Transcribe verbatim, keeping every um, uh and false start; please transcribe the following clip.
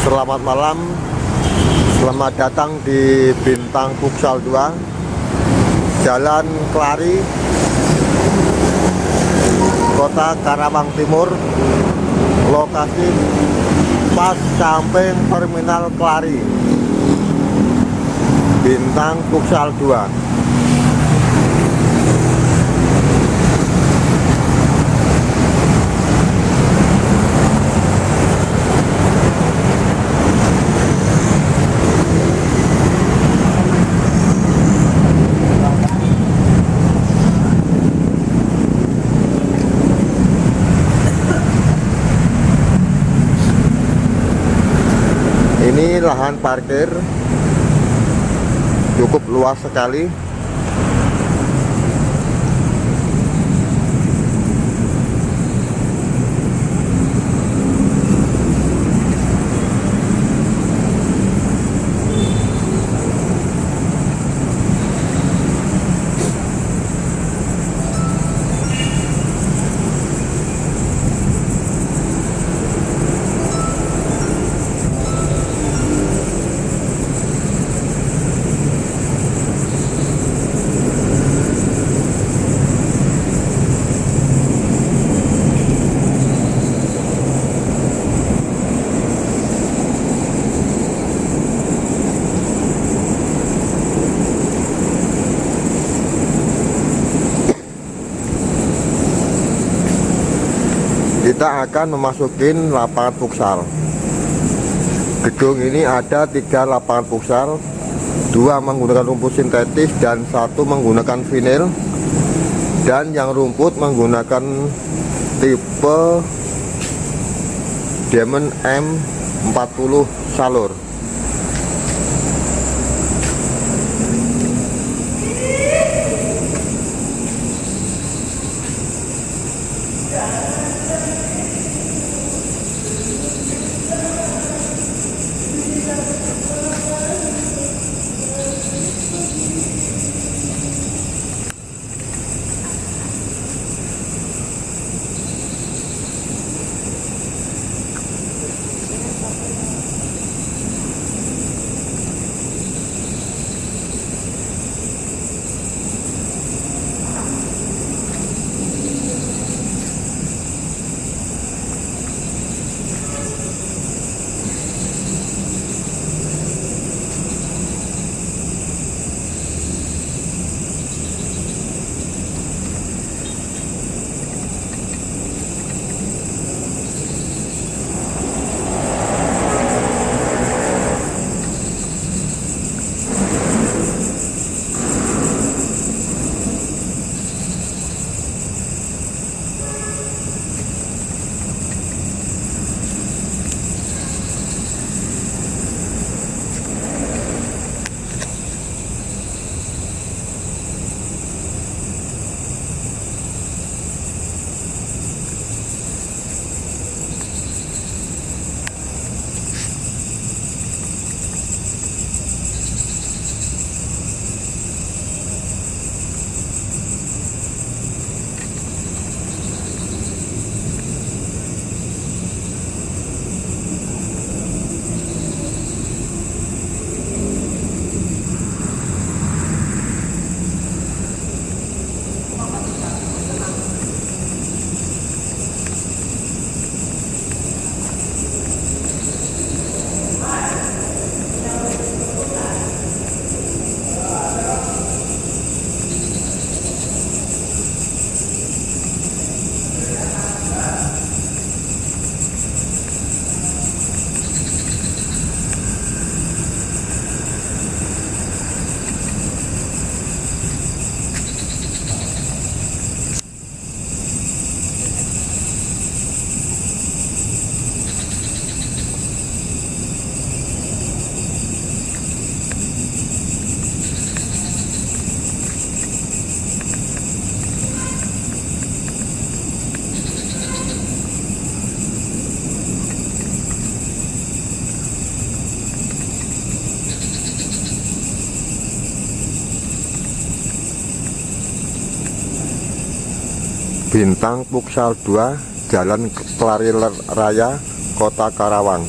Selamat malam, selamat datang di Bintang Futsal dua, Jalan Kelari, Kota Karawang Timur, lokasi pas samping Terminal Kelari. Bintang Futsal dua. Ini lahan parkir cukup luas sekali. Kita akan memasukin lapangan futsal. Gedung ini ada tiga lapangan futsal, dua menggunakan rumput sintetis dan satu menggunakan vinil, dan yang rumput menggunakan tipe Diamond M empat puluh Salur. Bintang Futsal dua, Jalan Kelari Raya, Kota Karawang.